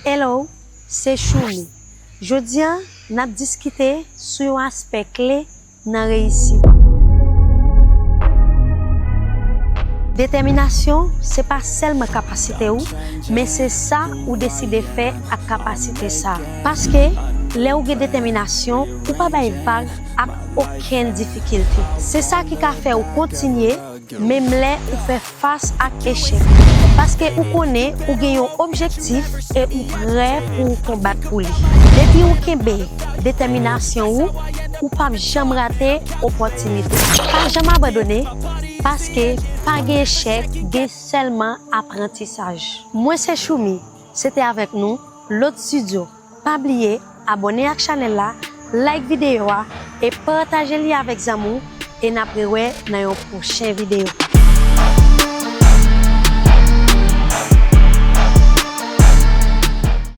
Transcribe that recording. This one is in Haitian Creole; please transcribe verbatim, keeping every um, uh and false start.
Hello, se Choumi. Jodi a, n ap diskite sou yon aspè kle nan reyisit. Detèminasyon, se pa sèlman kapasite w, men se sa ou deside fè ak kapasite sa. Paske, lè ou gen detèminasyon, ou pa bay vag ak okenn difikilte. Se sa ki ka fè w kontinye, menm lè ou fè fas ak echèk. Paske ou konnen ou gen yon objektif e ou prè pou w konbat pou li. Depi ou kenbe detèminasyon ou, ou p ap janm rate opòtinite. Pa janm abandone, paske pa gen echèk, gen sèlman aprantisaj. Mwen se Choumi, se te avèk nou, Lot Studio. Pa bliye abòne ak chanèl la, like videyo a e pataje li avèk zanmi w, e n ap rewè nan yon pwochen videyo.